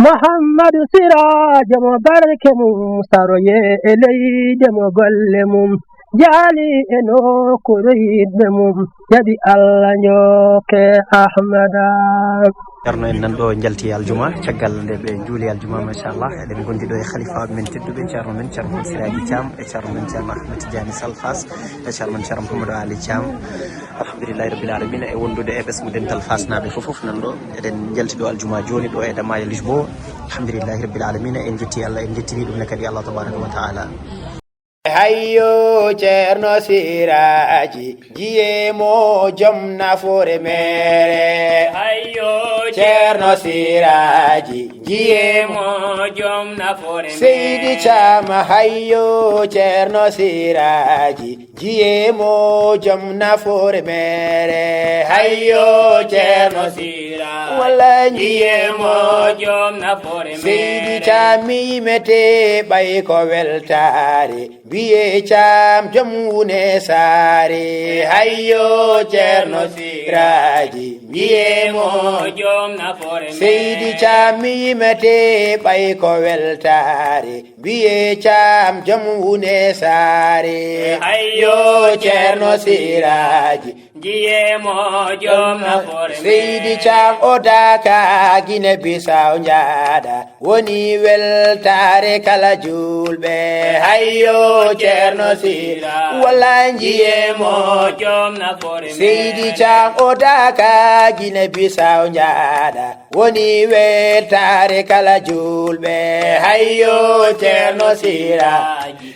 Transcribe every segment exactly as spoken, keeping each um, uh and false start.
Muhammadu Siraajo mo barke mum saroye e leyde mo golle mum jaali e nokkuure yiɗɓe mum jaɓi Allah njokke Ahmada. Ceerno en nan ɗo njalti aljuma, caggal nde ɓe njuuli aljuma, machallah, eɗen ngondi ɗo e halifaaɓe men tedduɓe, ceerno men, ceerno Siraaji Caam, e ceerno men, ceerno Ahmed Tidiane Sall Faas, e ceerno men, ceerno Mouhamadou Ali Caam. Alhamdulillahi rabbil alamina, e wondude e ɓesngu dental Faasnaaɓe fof fof nan ɗo. Eɗen njalti ɗo aljuma jooni ɗo e Damaaya Lisbo. Alhamdulillahi rabbil alamina, en jetti Allah, en jettini ɗum ne kadi Allah tabaraka wa taala. Hayyo ceerno Siraaji, jiye mo jom nafoore mere. Hayyo ceerno Siraaji, jiye mo jom nafoore mere. Seydi Caam, hayyo ceerno Siraaji, jiye mo jom nafoore mere. Hayyo ceerno Siraaji, walla jiye mo jom nafoore mere. Seydi Caam mi yimete ɓay ko weltaare. Mbiye Caam jom wune saare, hayyo ceerno Siraaji, mbiye mo jom nafoore mere. Seydi Caam mi yimete ɓay ko weltaare, mbiye Caam jom wune saare, hayyo ceerno Siraaji, jiye mo jom nafoore mere. Seydi Caam o daaka Gine Bisaw njaada. Woni weltaare kala juulɓe, hayyo ceerno Sira. Walla njiye mo jom nafoore mere. Seydi Caam o daaka Gine Bisaw njaada. Woni weltaare kala juulɓe, hayyo ceerno Sira.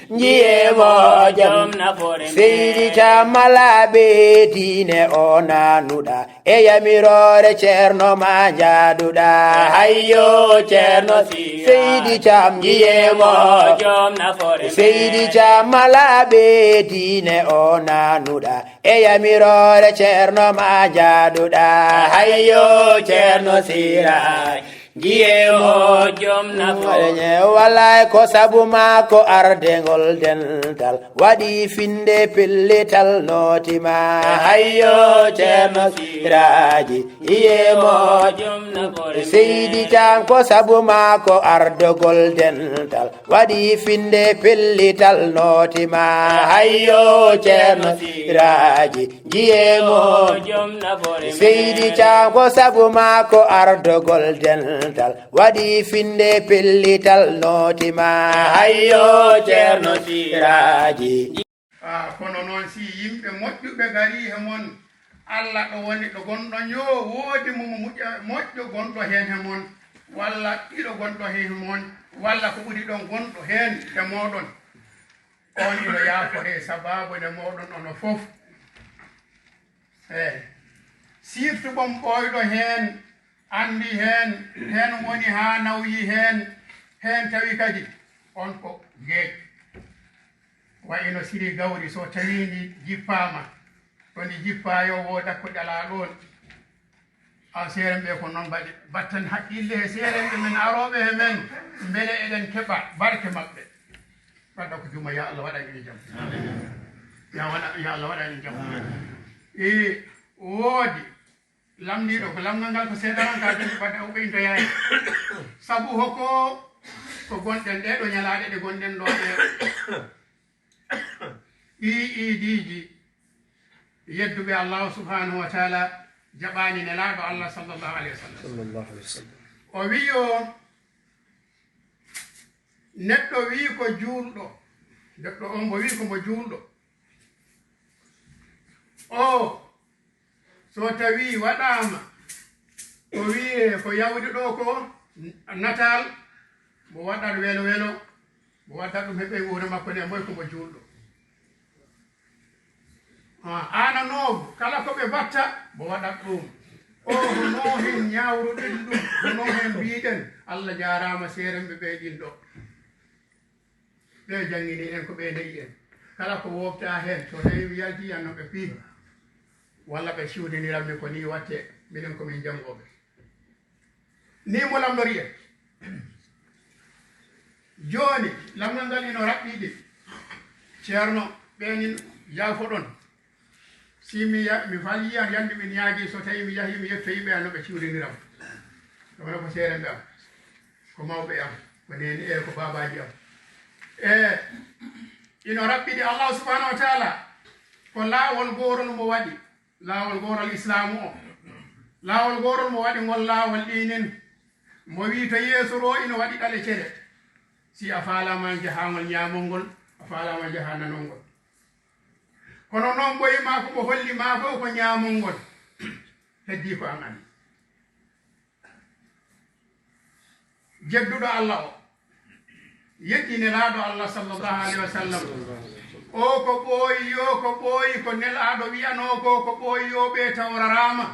Njiye mo jom nafoore mere. Seydi Caam malaaɓe diine o nanuɗa. E yamiroore ceerno ma njaaduɗa, hayyo ceerno Sira. Seydi Caam njiye mo jom nafoore mere. Seydi Caam malaaɓe diine o nanuɗa. E yamiroore ceerno ma njaaduɗa, hayyo ceerno Sira. Njiye mo jom nafoore. Wallaay ko sabu ma ko ardegol dental. Waɗi finde pellital nootima. Hayyo ceerno Siraaji, iye mo jom nafoore. Seydi Caam ko sabu ma ko ardogol dental. Waɗi finde pellital nootima. Hayyo ceerno Siraaji, iye mo jom nafoore. Seydi Caam ko sabu ma ko ardogol dental. Waɗi finde pellital nootima. Hayyo ceerno Siraaji. Ah, kono noon si yimɓe moƴƴuɓe ngarii he mon, Alla ɗo woni ɗo gonɗon yo woodi mo mo muƴƴa-, moƴƴo gonɗo heen he mon, walla ɗiɗo gonɗo heen he mon, walla ko ɓuri ɗon gonɗo heen he mooɗon. On ino yaaforee sabaabu ne mooɗon onon fof. Eey. Surtout ɓom ɓooyɗo heen, anndi heen, heen woni haa nawyi heen, heen tawi kadi on ko geec. Wa ino siri gawri, so tawii ndi jippaama, ko ndi jippaa yo wooda ko ƴalaa ɗoon. A seerenɓe ko noon mbaɗi. Batten hakkille he seerenɓe men arooɓe he men, mbele eɗen keɓa barke maɓɓe. Wadda ko juma, ya Allah waɗan en jam. Ya waɗa, ya Allah waɗan en jam. E woodi lamndiiɗo, ko lamngal ngal ko seedaranka ɓe ɓadda o ɓeyntoyaani. Sabu hoko ko gonɗen ɗee ɗo ñalaaɗe ɗe gonɗen ɗo ɗe. Ɗii iidiiji yedduɓe Allahu subhanahu wa taala jaɓaani Nelaaɗo Allah sallallahu alayhi wa sallam. Sallallahu alayhi wa sallam. O wiyi o, neɗɗo wiyi ko juulɗo, neɗɗo on mo wiyi ko mo juulɗo. O So tawii waɗaama ko wiyee ko yawde ɗoo ko nataal, mo waɗat welo welo, mo waɗat ɗum he ɓeynguure makko nde, moy ko mo juulɗo. Ah, aananoowo, kala ko ɓe mbaɗta, mo waɗat ɗum. O, hono heen ñaawruɗen ɗum, hono heen mbiiɗen, Allah jaaraama, seerenɓe ɓe ɗin ɗo. Ɓe janngini en ko ɓe ne'i en. Kala ko wooftaa heen, so tawii mi yaltii, yan no ɓe piihi. Walla ɓe ciwdiniran mi ko nii waɗtee, minen ko min janngooɓe. Nii mo lamndori en. Jooni, lamndal ngal ino raɓɓiɗi. Ceerno, ɓeenin yaafoɗon. Si mi ya-, mi fal yiyan yande mi ñaagi, so tawi mi yahi, mi yettoyi ɓe, no ɓe ciwdiniram. Ɗum wona ko seerenɓe am. Ko mawɓe am, ko neene e ko baabaaji am. E ino raɓɓiɗi Allah subhanahu wa taala, ko laawol goorol mo waɗi, laawol goorol islaamu o. Laawol goorol mo waɗi ngol laawol ɗiinin, mo wii to yeeso ɗo ino waɗi ɗale cere. Si a faalaama jahaangol ñaamol ngol, a faalaama jahaa nanol ngol. Kono noon ɓoyi maa ko mo holli maa fof ko ñaamol ngol. Heddii ko an anndi. Jedduɗo Allah o, yetti nelaaɗo Allah sallallahu alayhi wa sallam. O ko ɓooyi, yo ko ɓooyi, ko nelaaɗo wiyanoo ko, ko ɓooyi yo ɓe tawraraama.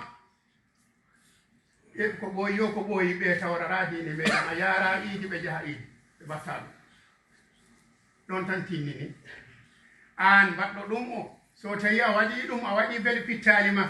E ko ɓooyi yo ko ɓooyi ɓe tawraraa diine meɗen, a yaara iidi, ɓe njaha iidi, ɓe mbatta ɗum. Ɗon tan tinnini. Aan mbaɗɗo ɗum o, so tawi a waɗii ɗum, a waɗii bel pittaali ma.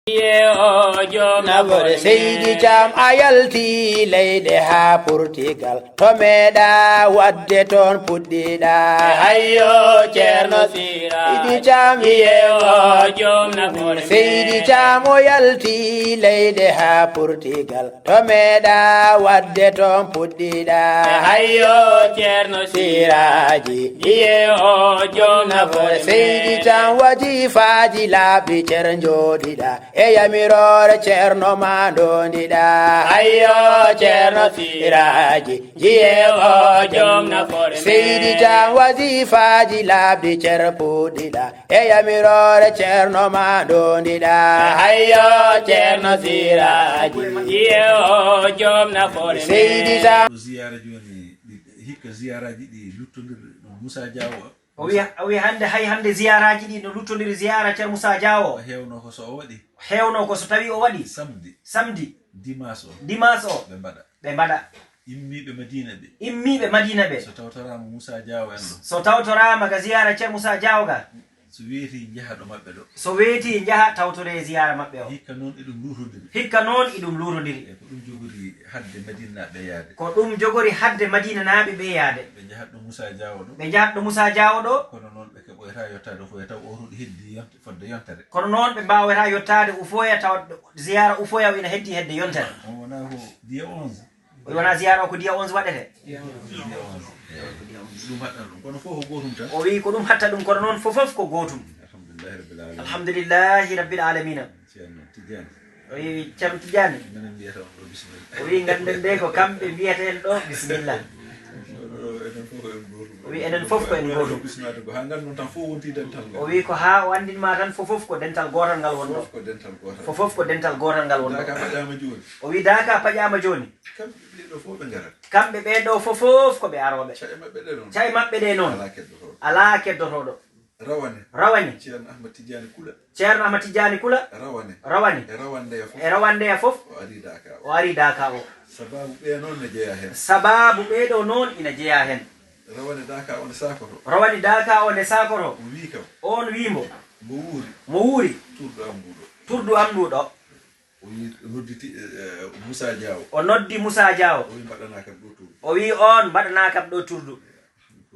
Iye o joom nafoore Seydi Caam a yalti leyɗe haa Portugal, to meeɗa waɗde toon puɗɗiɗa. Hayyo Ceerno Sira Seydi Caam iye o joom nafoore Seydi Caam o yalti leyɗe haa Portugal, to meeɗa waɗde toon puɗɗiɗa. Hayyo Ceerno Siraaji iye o joom nafoore Seydi Caam wajifaaji laaɓi cer njooɗiɗa. E yamiroore Ceerno ma ndondiɗa. Hayyo Ceerno Siraaji, jiye o joom nafoore Seydi Caam wazifaaji laaɓi cer puɗɗiɗa. E yamiroore Ceerno ma ndondiɗa. Hayyo Ceerno Siraaji, jiye o joom nafoore Seydi Caam. Ɗo ziyaara jooni, ɗi, hikka ziyaaraaji ɗi luttondirɗe ɗum Musa Jaawo. O wiya, o wiya hannde, hay hannde ziyaaraaji ɗi no luttondiri ziyaara Ceerno Musa Jaawo. O heewno ko so o waɗi. Heewno ko so tawi o waɗi. Samedi. Samedi. Dimanche o. Dimanche o. Ɓe mbaɗa. Ɓe mbaɗa. Immiiɓe Madina ɓe. Immiiɓe Madina ɓe. So tawtoraama Musa Jaawo en ɗo. So tawtoraama ka ziyaara Ceerno Musa Jaawo ga. So weeti njaha ɗo maɓɓe ɗo. So weeti njaha tawtore ziyaara maɓɓe o. Hikka noon eɗum luutondiri. Hikka noon eɗum luutondiri. E ko ɗum jogori hadde Madinanaaɓe yaade. Ko ɗum jogori hadde Madinanaaɓe ɓe yaade. Ɓe njahat ɗo Musa Jaawo ɗo. Ɓe njahat ɗo Musa Jaawo ɗo. Kono noon ɓe keɓoyta yottaade Ufoya taw o ɗo heddi yonte, fodde yontere. Kono noon ɓe mbaawata yottaade Ufoya taw ziyaara Ufoya o ina heddi hedde yontere. On wonaa ko dia onze. O wonaa ziyaara o ko dia onze waɗete. Dia onze. Eeyi. Ɗum haɗɗata ɗum. Kono fof ko gootum tan. O wiyi ko ɗum hatta ɗum, kono noon fof fof ko gootum. Alhamdulillahi rabbil alamina. Alhamdulillahi rabbil alamina. Ceerno Tidiane. O wiyi Ceerno Tidiane. Minen mbiyata on ɗo bisimilla. O wiyi ngannden de ko kamɓe mbiyata en ɗo bisimilla. Ɗo enen fof ko en gootum. O wiyi enen fof ko en gootum. Bismillaahi ko haa nganndon tan fof wonti dental ngal. O wiyi ko haa o anndin ma tan fof fof ko dental gootal ngal wonɗo. Fof ko dental gootal. Fof fof ko dental gootal ngal wonɗo. Daaka paƴaama jooni. O wiyi daaka paƴaama jooni. Kamɓe ɓee ɗo fof ɓe ngarat. Kamɓe ɓee ɗo fof fof ko ɓe arooɓe. Ca'e maɓɓe ɗe noon. Ca'e maɓɓe ɗe noon. Alaa keddotooɗo. Alaa keddotooɗo. Rawane. Rawane. Ceerno Ahmad Tidiane Kula. Ceerno Ahmad Tidiane Kula. Rawane. Rawane. E Rawandeya fof. E Rawandeya fof. O ari Daaka o. O ari Daaka o. Sababu ɓee noon ne jeyaa heen. Sababu ɓee ɗo noon ina jeyaa heen. Rawane Daaka o nde saakoto. Rawane Daaka o nde saakoto. O wii kam. Oon wii mbo. Mbo wuuri. Mo wuuri. Turdu am ndu ɗo. Turdu am ndu ɗo. O yi-, o nodditi, eh, eh, Musa Jaawo. O noddi Musa Jaawo. O wi mbaɗanaa kam ɗo turdu. O wi on mbaɗanaa kam ɗo turdu.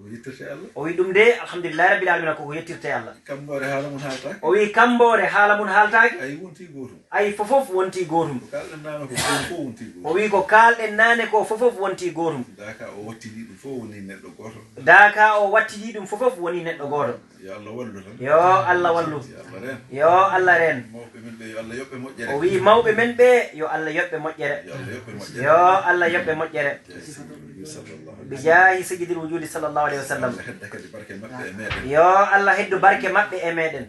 Ko yettirte Allah. O wi ɗum de, alhamdulillahi rabbil alamina, ko ko yettirte Allah. Kamboore haala mun haaltaake. O wi kamboore haala mun haaltaake. Ay wonti gootum. Ay fofof wonti gootum. Ko kaalɗen naane ko gootum fof wonti gootum. O wi ko kaalɗen naane ko fofof wonti gootum. Daaka o wattidi ɗum fof woni neɗɗo gooto. Daaka o wattidi ɗum fofof woni neɗɗo gooto. Yo Allah wallu tan. Yo Allah wallu. Yo Allah reen. Yo Allah reen. Mawɓe men ɓe, yo Allah yoɓ ɓe moƴƴere. O wi mawɓe men ɓe, yo Allah yoɓ ɓe moƴƴere. Yo Allah yoɓ ɓe moƴƴere. Yo Allah yoɓ ɓe moƴƴere. Bi jaahi sayyidil wujudi sallallahu alayhi wa sallam. Yo Allah hedda kadi barke maɓɓe e meɗen. Yo Allah heddu barke maɓɓe e meɗen.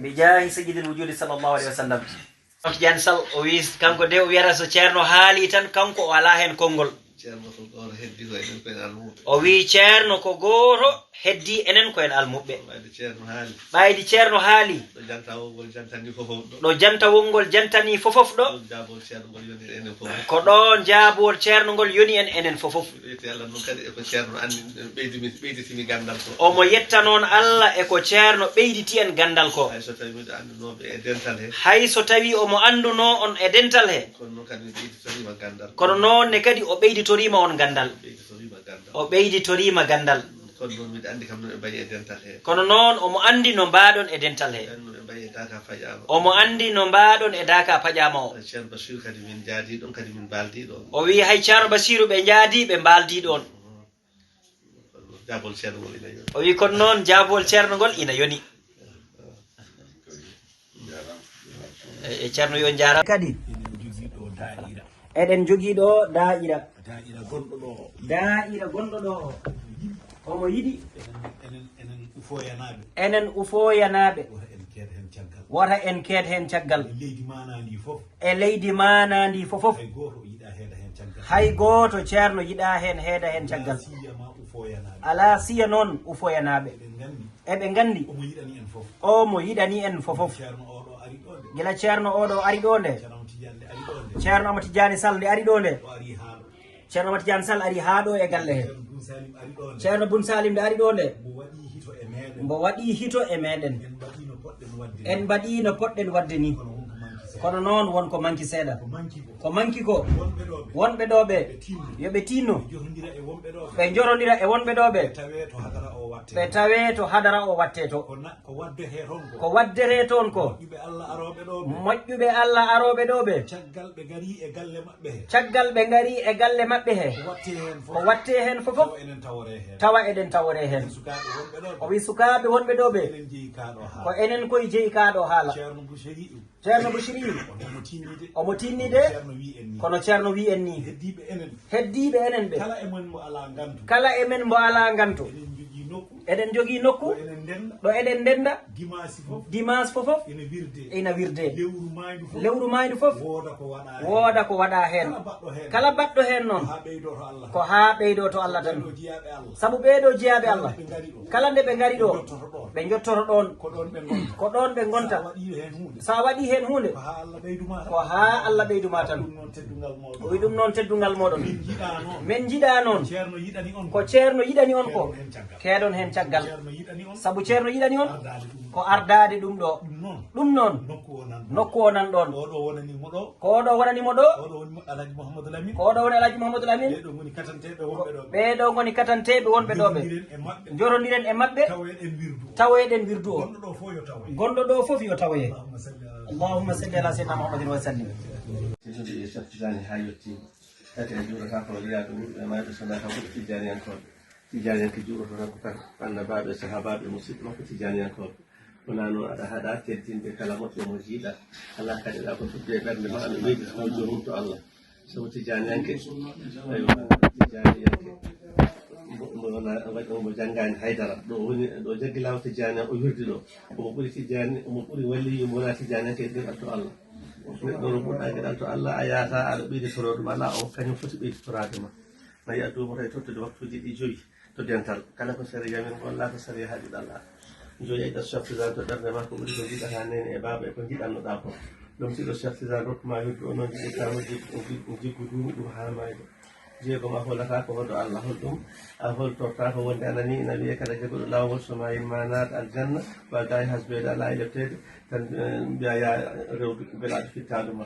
Bi jaahi sayyidil wujudi sallallahu alayhi wa sallam. Bi jaahi sayyidil wujudi sallallahu alayhi wa sallam. Ceerno Tidiane Sall, o wi kanko de, o wiyata so Ceerno haali tan, kanko o alaa heen konngol. Ceerno ko gooto, heddi ko enen ko en almuɓɓe. O wi Ceerno ko gooto, heddi enen ko en almuɓɓe. Ɓayde Ceerno haali. Ɓayde Ceerno haali. Ɗo jantawol ngol jantani fofof ɗo. Ɗo jantawol ngol jantani fofof ɗo. Ɗon jaabol Ceerno ngol yoni enen fofof. Ko ɗon jaabol Ceerno ngol yoni en enen fofof. Ɓeyti Allah noon kadi e ko Ceerno anndi, ɓeydimi, ɓeyditimi ganndal ko. Omo yetta noon Allah e ko Ceerno ɓeyditi en ganndal ko. Hay so tawi miɗo anndunooɓe e dental he. Hay so tawi omo anndunoo on e dental he. Kono noon kadi mi ɓeyditoriima ganndal. Kono noon ne kadi o ɓeyditoriima on ganndal. Ɓeyditoriima ganndal. O ɓeyditoriima ganndal. Ɗum miɗo anndi kam no ɓe mbayi e dental he. Kono noon omo anndi no mbaaɗon e dental he. Ɓen no ɓe mbayi e daaka paƴaama. Omo anndi no mbaaɗon e daaka paƴaama o. Ceerno Basiiru kadi min njaadii ɗon, kadi min mbaaldii ɗon. O wii hay Ceerno Basiiru ɓe njaadii, ɓe mbaaldii ɗon. Jaabol ceerno ngol ina yoni. O wii kono noon jaabol ceerno ngol ina yoni. E, e ceerno yo njaara. Kadi eɗen njogii ɗo daa'ira. Eɗen njogii ɗo daa'ira. Daa'ira gonɗo ɗo o. Daa'ira gonɗo ɗo o. Omo yiɗi. Enen, enen, enen Ufoyanaaɓe. Enen Ufoyanaaɓe. Wota en keed heen caggal. Wota en keed heen caggal. E leydi maanaa ndi fof. E leydi maanaa ndi fof fof. Hay gooto yiɗaa heeda heen caggal. Hay gooto ceerno yiɗaa heen heeda heen caggal. Alaa siya ma Ufoyanaaɓe. Alaa siya noon Ufoyanaaɓe. Eɓe nganndi. Eɓe nganndi. Omo yiɗani en fof. Omo yiɗani en fof fof. Ceerno oo ɗo ari ɗo nde. Gila ceerno oo ɗo ari ɗo nde. Ceerno Amadou Tidiane nde ari ɗo nde. Ceerno Amadou Tidiane Sall nde ari ɗo nde. O ari haa ɗo. Ceerno Amadou Tidiane Sall ari haa ɗo e galle he. Ceerno Bun Salim ari ɗo nde. Ceerno Bun Salim nde ari ɗo nde. Mbo waɗi hito e meeɗen. Mbo waɗi hito e meeɗen. En mbaɗii no poɗɗen waɗde ni. En mbaɗii no poɗɗen waɗde ni. Kono won ko manki seeɗa. Kono noon won ko manki seeɗa. Ko manki ko. Ko manki ko. Wonɓe ɗo ɓe. Wonɓe ɗo ɓe. Ɓe tinno. Yo ɓe tinno. Ɓe njorondira e wonɓe ɗo ɓe. Ɓe njorondira e wonɓe ɗo ɓe. Ɓe tawee to hadara o watte. Ɓe tawee to hadara o watte to. Ko na-, ko waddetee toon ko. Ko waddetee toon ko. Moƴƴuɓe Allah arooɓe ɗo ɓe. Moƴƴuɓe Allah arooɓe ɗo ɓe. Caggal ɓe ngarii e galle maɓɓe he. Caggal ɓe ngarii e galle maɓɓe he. Ko wattee heen fof. Ko wattee heen fof fof. Tawa enen taworee heen. Tawa eɗen taworee heen. Sukaaɓe wonɓe ɗo ɓe. O wii sukaaɓe wonɓe ɗo ɓe. Enen jeyi kaa ɗo haala. Ko enen koye jeyi kaa ɗo haala. Ceerno Bouchiri. Ceerno Bouchiri. Omo tinni de. Omo tinni de. Ceerno wii en ni. Kono ceerno wii en ni. Heddiiɓe enen. Heddiiɓe enen ɓe. Kala e men mo alaa ngantu. Kala e men mo alaa ngantu. Eɗen njogii nokku. Eɗen njogii nokku. Ɗo eɗen ndennda. Ɗo eɗen ndennda. Dimanche fof. Dimanche fof fof. Ina wirde. Ina wirde. Lewru maaydu fof. Lewru maaydu fof. Wooda ko waɗaa heen. Wooda ko waɗaa heen. Kala baɗɗo heen. Kala baɗɗo heen noon. Ko haa ɓeydoo to Allah. Ko haa ɓeydoo to Allah tan. Ɓeydoo jiyaaɓe Allah. Sabu ɓeeɗoo jiyaaɓe Allah. Ɓeeɗoo jiyaaɓe Allah. Kala nde ɓe ngari ɗo. Kala nde ɓe ngari ɗo. Ɓe njottoto ɗoon. Ɓe njottoto ɗoon. Ko ɗoon ɓe ngonta. Ko ɗoon ɓe ngonta. So a waɗii heen huunde. So a waɗii heen huunde. Ko haa Allah ɓeydu ma tan. Ko haa Allah ɓeydu ma tan. Ɗum noon teddungal mooɗon. O wi ɗum noon teddungal mooɗon. Min njiɗaa noon. Min njiɗaa noon. Ko Ceerno yiɗani on ko. Ko Ceerno yiɗani on ko. Keedon heen caggal. Keedon heen caggal. Ceerno yiɗani on. Sabu Ceerno yiɗani on. Ardaade ɗum. Ko ardaade ɗum ɗo. Ɗum noon. Ɗum noon. Nokku o nan ɗoon. Nokku o nan ɗoon. Oɗo wonani mo ɗo. Ko oɗo wonani mo ɗo. Oɗo woni Alhaji Mouhamadou Lamine. Ko oɗo woni Alhaji Mouhamadou Lamine. Ɓeeɗo ngoni katanteeɓe wonɓe ɗo ɓe. Ɓeeɗo ngoni katanteeɓe wonɓe ɗo ɓe. Njorondiren e maɓɓe. Njorondiren e maɓɓe. Tawoyeɗen wirdu o. Tawoyeɗen wirdu o. Gonɗo ɗo fof yo tawoye. Gonɗo ɗo fof yo tawoye. Allahumma salli ala sayyidina Muhammadin wa sallim. Teddude e Cheikh Tidiane haa yettiima. Tati en njuurata ko riyaaɓe wurɓe e mayɓe so nata ko Tidianiyankooɓe. Tijaaniyanke juuroto tan ko kan annabaaɓe, sahaabaaɓe, musidɓe makko tijaaniyankooɓe. Wonaa noon aɗa haɗa teddinde kala moƴƴo mo jiiɗa. Alaa kaɗeɗaa ko fudde e ɓernde ma, aɗa weydi ko joomum to Allah. Sabu tijaaniyanke, aywa, tijaaniyanke, mbo, mbo wona, waɗi omo janngaani haydara. Ɗo woni, ɗo jaggi laawol tijaani o wirdi ɗo. Omo ɓuri tijaani, omo ɓuri waliyu mo wonaa tijaaniyanke geɗal to Allah. Neɗɗo no ɓurɗa geɗal to Allah, a yaata aɗa ɓeydi toro ɗum, alaa o kañum foti ɓeydi toraade ma. Nayi a duumoto e tottude waktuuji ɗi joyi to dental. Kala ko sariya men golla, ko sariya haɗi ɗalla. Joyi e ɗer softidan to ɓernde ma, ko ɓuri ko jiɗata nene e baaba e ko jiɗannoɗa ko. Ɗum siɗo softidan rokkuma wirdu o noon jiɗirta mo jig-, jig-, jiggu duumi ɗum haa maayde. Jeegom a holata ko hoto Allah, hol ɗum a holtorta ko wonde anani ina wiye kala jaguɗo laawol so maayima naat aljanna, wadda e hasbeede alaa e lepteede, tan, eh, mbiya ya rewdu belaaɗo fittaandu ma.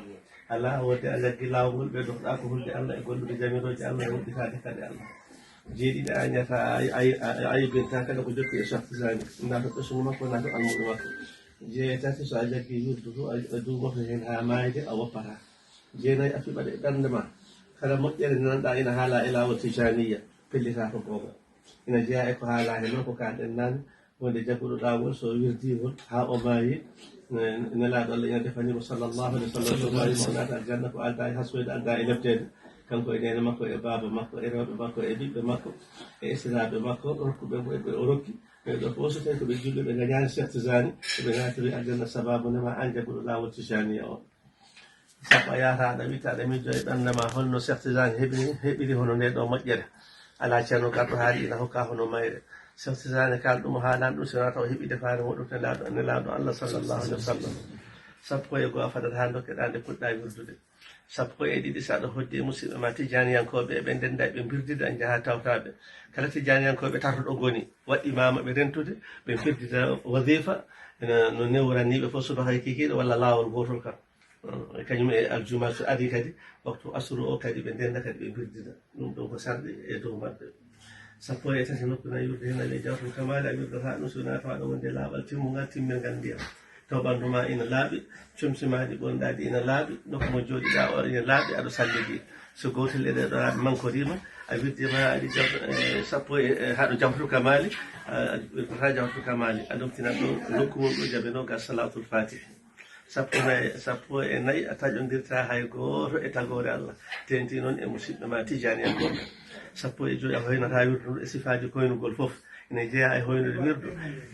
Alaa, wonde a jaggi laawol, ɓe doxɗa ko hulde Allah e gollude jamirooje Allah e huɓɓitaade kadi Allah. Jeeɗiɗi, a ñata, a, a, a, a aybinta kala ko jokki e softisaani. Nato ɓesngu makko, nato almuudo makko. Jeetati, so a jaggi wirdu to, a, a duumoto heen haa maayde, a woppataa. Jeenayi, a fiɓat e ɓernde ma. Kala moƴƴere nde nanɗa ina haala e laawol Tijaaniyya, pellita ko goonga. Ina jeyaa e ko haala heen noon ko kaalɗen naane, wonde jagguɗo laawol so wirdii ngol haa o maayi, ne-, Nelaaɗo Allah ina defanii mo sallallahu alayhi wa sallam, so maayi mo o naata aljanna ko aldaa e hasweede, aldaa e lepteede. Kanko e neene makko, e baaba makko, e rewɓe makko, e ɓiɓɓe makko, e esiraaɓe makko, rokkuɓe mo e ɓe o rokki. Ɓee ɗoo fof so tawii ko ɓe julɓe, ɓe ngañaani Cheikh Tijaani, ko ɓe naatiri aljanna sabaabu nde ma aan jagguɗo laawol Tijaaniyya o. Sappo a yahata aɗa witta aɗa miijo e ɓernde ma, holno Cheikh Tidiane heɓi, heɓiri hono nde ɗo moƴƴere? Alaa ceerno garɗo haali ina hokka hono mayre. Cheikh Tidiane kala ɗum o haalani ɗum, si wonaa taw heɓi defaare muɗum nelaaɗo, nelaaɗo Allah sallallahu alaihi wa sallam. Sappo e goo a fadat haa dokkeɗaa nde puɗɗa wirdude. Sappo e ɗiɗi so aɗa hoddi e musidɓe ma Tijaaniyankooɓe, eɓe ndennda, eɓe mbirdida, njaha tawtaɓe. Kala Tijaaniyankooɓe tarduɗo ngoni, waɗɗi ma maɓɓe rentude, ɓe mbirdida wazifa, ena no newraniiɓe fof subaka e kikiiɗe walla laawol gootol kam. Eh, kañum e aljuma so ari kadi, waktu asru o kadi ɓe ndenda kadi ɓe mbirdida. Ɗum ɗo ko sarɗi e dow maɓɓe. Sappo e tati nokku na wirde heen, ale jawtul kamaali, a wirdata ɗum so wonaa tawa aɗa wondi e laaɓal timmungal, timmirgal ndiyam. Taw ɓanndu ma ina laaɓi, comci ma ɗi ɓorniɗaa ɗi ina laaɓi, nokku mo jooɗiɗaa o ina laaɓi, aɗa salligi. So gootel e ɗee ɗo laaɓi mankoriima, a wirdiima aɗa jam-, e sappo e, e haɗo jawtul kamaali, a wirdata jawtul kamaali, a lomtinat ɗo nokku mum ɗo jaɓe nogas salaatul faatihi. Sappo e nayi, sappo e nayi a taƴondirta hay gooto e tagoore Allah. Teeŋti noon e musidɓe ma tijaani en gonɓe. Sappo e joyi a hoynata wirdu ndu e sifaaji koynugol fof. Ina jeyaa e hoynude wirdu,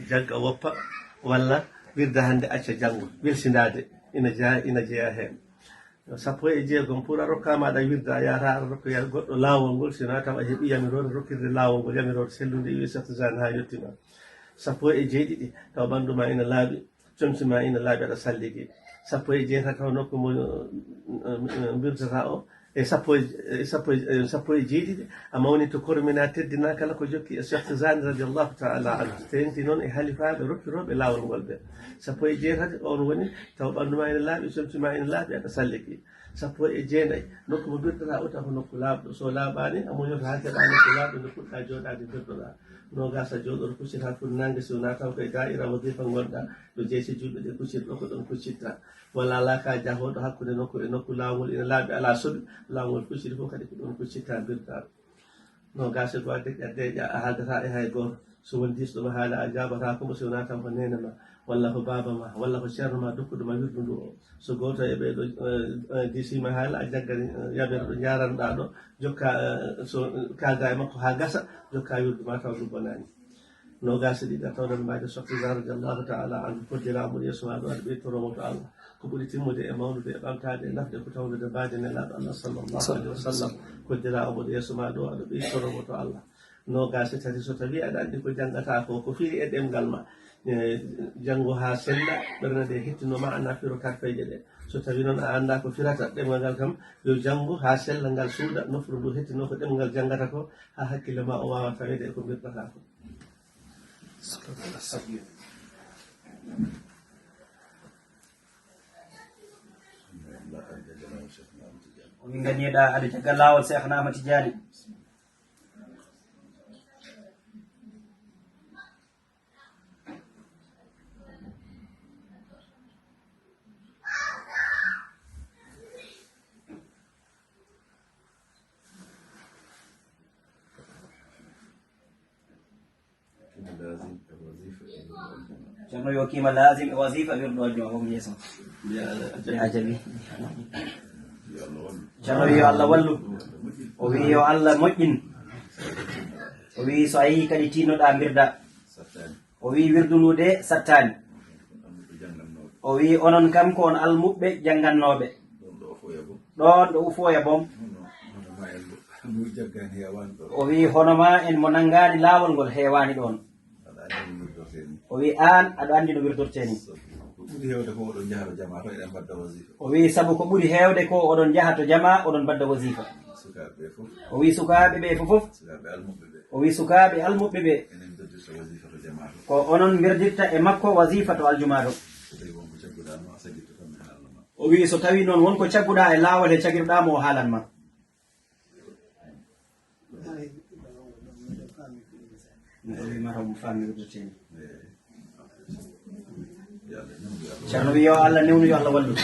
jagga woppa, walla wirda hannde acca janngo. Welsindaade ina jeyaa, ina jeyaa heen. Sappo e jeegom, pour a rokkaama aɗa wirda, a yahata aɗa rokkoya goɗɗo laawol ngol, si wonaa tawa a heɓii yamiroore rokkirde laawol ngol, yamiroore sellunde, iwi Cheikh Tidiane haa yettima. Sappo e jeeɗiɗi, tawa ɓanndu ma ina laaɓi, comci ma ina laaɓi, aɗa salligi. Sappo e jeetati, tawa nokku mo, eh, eh, mbirtata o, e sappo e, e sappo e, e sappo e jeeɗiɗi, a mawnito kormina teddina kala ko jokki e Cheikh Tidiane radiallahu taala anhu. Teeŋti noon e halifaaɓe rokkirooɓe laawol ngol ɓe. Sappo e jeetati, on woni tawa ɓanndu ma ina laaɓi, comci ma ina laaɓi, aɗa salligi. Sappo e jeenayi, nokku mo mbirtata o taw ko nokku laaɓɗo. So laaɓaani, a muñoto haa keɓa nokku laaɓɗo nde puɗɗa jooɗaade mbirtoɗa. Noogas a jooɗoto kuccita fuɗnaange, si wonaa taw ko e daa'ira wazifa ngonɗa, ɗo jeese juulɓe ɗe kuccirɗo ko ɗoon kuccittaa. Walla alaa ka jahooɗo hakkunde nokku e nokku, laawol ina laaɓi, alaa soɓi, laawol kucciri fof kadi ko ɗoon kuccittaa mbirtaa. Noogas e go'o deƴƴa deeƴa, a haaldataa e hay gooto. So won diisɗo ma haala, a jaabataa ko mo si wonaa tan ko neene ma, walla ko baaba ma, walla ko ceerno ma dokkuɗo ma wirdu ndu o. So gooto e ɓee ɗo, eh, eh, diisii ma haala, a jaggan, eh, yamere ɗo njaaranoɗaa ɗo, jokka, eh, so, eh, kaalda e makko haa gasa, jokka wirdu ma taw ɗum bonaani. Noogas e ɗiɗi a tawnan maajo Cheikh Tidiane radiallahu taala anhu, koddira omo yeeso ma ɗo, aɗa ɓeytoro mo to Allah. Ko ɓuri timmude e mawnude e ɓamtaade e nafde ko tawnude mbaadi Nelaaɗo Allah sallallahu alayhi wa sallam. Koddira omo yeeso ma ɗo, aɗa ɓeytoro mo to Allah. Noogas e tati, so tawii aɗa anndi ko janngataa ko, ko firi e ɗemngal ma, e, janngo haa sella, ɓernde nde hettino maana firo karfeeje ɗe. So tawii noon a anndaa ko firata ɗemngal ngal kam, yo janngo haa sella, ngal suuɗa, nofru ndu hettino ko ɗemngal janngata ko, haa hakkille ma o waawa taweede e ko mbirɗataa ko. Min nganniɗa aɗa jagga laawol Seex na Ahmad Tijaani. Ceerno yo kiima laazim e wasifa wirdu ajjuma fof yeeso. Ya jabi. Ceerno wi yo Allah wallu. O wi yo Allah moƴƴin. O wi so a yii kadi tinnoɗa mbirda. O wi wirdu ndu de sattaani. O wi onon kam ko on almuɓɓe janngannooɓe. Ɗoon ɗo ufoya boom. O wi hono ma en mo nanngaani laawol ngol heewaani ɗoon. O wi aan aɗa anndi no wirtortee ni. O wi sabu ko ɓuri heewde ko oɗon njaha to jama oɗon mbadda wasifa. O wi sukaaɓe ɓe fof. O wi sukaaɓe almuɓɓe ɓe. Ko onon mbirdirta e makko wasifa to aljuma to. O wi so tawii noon won ko cagguɗa e laawol he cagirɗa mo o haalan ma. Ceerno wi yo Allah newnu yo Allah wallu.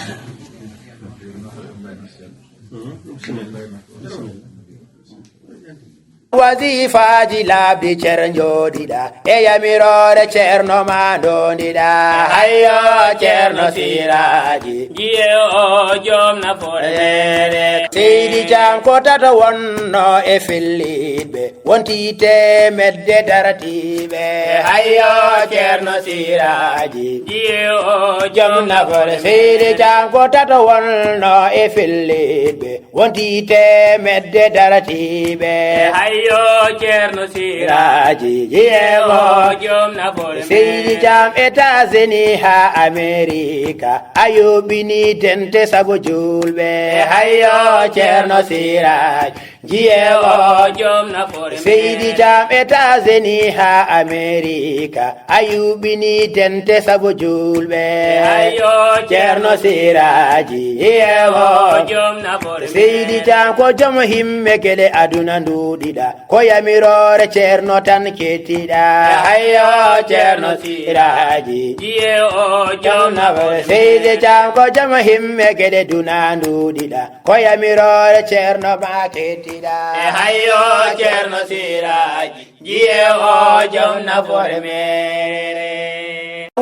Wasifaaji laaɓɗi cer njooɗiɗa e yamiroore ceerno ma ndondiɗa. Hayyo ceerno Siraaji. Jiye o joom nafoore meere. Seydi Caam ko tato wonno e fellitɓe, wonti temedde daratiiɓe. Hayyo ceerno Siraaji. Jiye o joom nafoore. Seydi Caam ko tato wonno e fellitɓe, wonti temedde daratiiɓe. Hayyo ceerno Siraaji. Jiye o joom nafoore. Seydi Caam États-Unis haa Amerika, a yoɓini dente sago juulɓe. Hayyo ceerno Siraaji. Jiye o joom nafoore. Seydi Caam États-Unis haa Amerika, a yuɓini dente sago juulɓe. Hayyo ceerno Siraaji. Jiye o joom nafoore. Seydi Caam ko joom himme geɗe aduna nduuɗiɗa. Ko yamiroore Ceerno tan kettiɗa. E hayyo Ceerno Siraaji. Jiye o joom nafoore. Seydi Caam ko joom himme geɗe duna nduɗiɗa. Ko yamiroore Ceerno ma kettiɗa. E hayyo Ceerno Siraaji. Jiye o joom nafoore mere.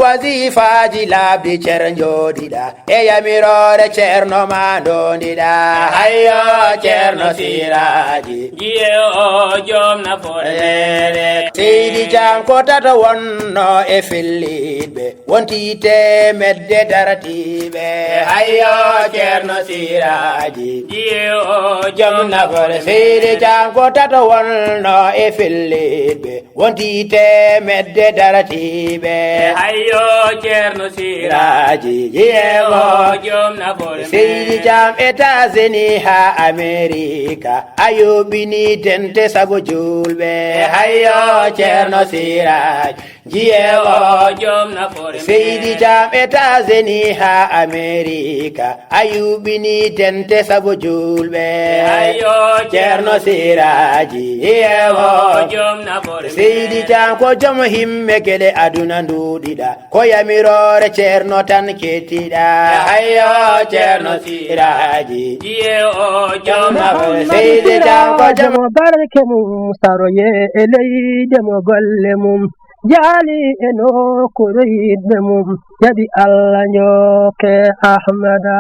Wasiifaaji laaɓɗi Ceerno jooɗiɗa. E yamiroore Ceerno ma ndondiɗa. Hayyo Ceerno Siraaji. Jiye o joom nafoore mere. Seydi Caam ko tato wonno e fellitɓe. Wonti temedde daratiiɓe. Hayyo Ceerno Siraaji. Jiye o joom nafoore. Seydi Caam ko tato wonno e fellitɓe. Wonti temedde daratiiɓe. Hayyo Ceerno Siraaji. Jiye o joom nafoore. Seydi Caam États-Unis haa Amerika. A yoɓini dente sago julɓe. Hayyo Ceerno Siraaji. Jiye o joom nafoore. Seydi Caam États-Unis haa Amerika. A yuɓini dente sago julɓe. Hayyo Ceerno Siraaji. Jiye o joom nafoore. Seydi Caam ko joom himme geɗe aduna nduɗiɗa. Ko yamiroore Ceerno tan kettiɗa. Hayyo Ceerno Siraaji. Jiye o joom nafoore. Seydi Caam ko joom. Mo barke mum saroye e leyde mo golle mum. Jaali e nokkuure yiɗɓe mum. Jaɓi Allah njokke Ahmada.